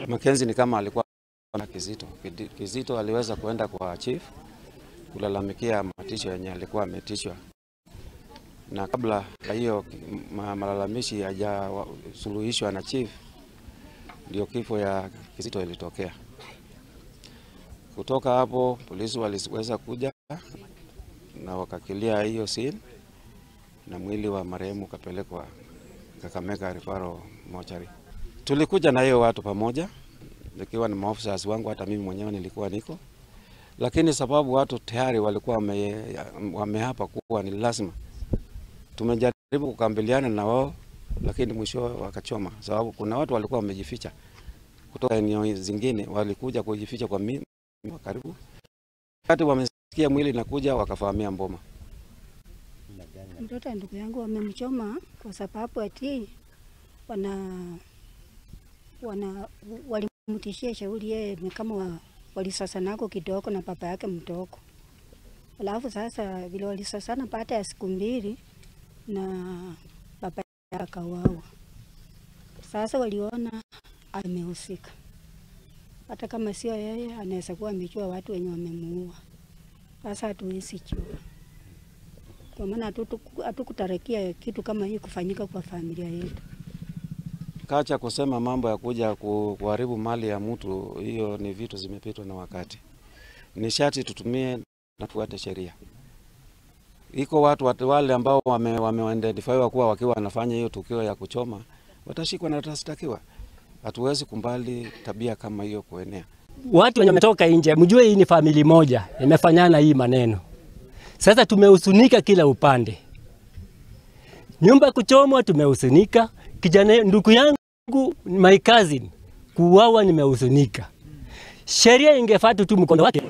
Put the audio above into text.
Mackenzie ni kama alikuwa na Kizito. Kizito aliweza kuenda kwa chief kulalamikia matisho yenye alikuwa ametishwa, na kabla ya hiyo malalamishi hayajasuluhishwa na chief, ndio kifo ya Kizito ilitokea. Kutoka hapo polisi waliweza kuja na wakakilia hiyo scene, na mwili wa marehemu kapelekwa Kakamega Referral Mortuary. Tulikuja na hiyo watu pamoja, nikiwa na maofisa wangu, hata mimi mwenyewe nilikuwa niko. Lakini sababu watu tayari walikuwa wameapa kuwa ni lazima, tumejaribu kukabiliana na wao, lakini mwisho wakachoma, sababu kuna watu walikuwa wamejificha kutoka eneo zingine, walikuja kujificha kwa mimi karibu. Wakati wamesikia mwili nakuja, wakafahamia mboma. Mtoto ndugu yangu wamemchoma kwa sababu ati walimtishia shauri yeye, ni kama walisasanako kidogo na baba yake mdogo. Alafu sasa vile walisasana baada ya siku 2 na baba yake akauawa. Sasa waliona amehusika. Hata kama sio yeye, anaweza kuwa amejua watu wenye wamemuua. Sasa hatuwezi jua. Kwa maana hatukutarakia kitu kama hii kufanyika kwa familia yetu. Kacha kusema mambo ya kuja kuharibu mali ya mtu, hiyo ni vitu zimepitwa na wakati. Ni sharti tutumie na tufuate sheria. Iko watu wale ambao wame-identify kuwa wakiwa wanafanya hiyo tukio ya kuchoma, watashikwa na watashtakiwa. Hatuwezi kumbali tabia kama hiyo kuenea. Watu wenye wametoka nje, mjue hii ni familia moja imefanyana hii maneno. Sasa tumehuzunika kila upande. Nyumba kuchomwa tumehuzunika, kijana ndugu yangu my cousin kuuawa nimehuzunika. Sheria ingefuata tu mkondo wake.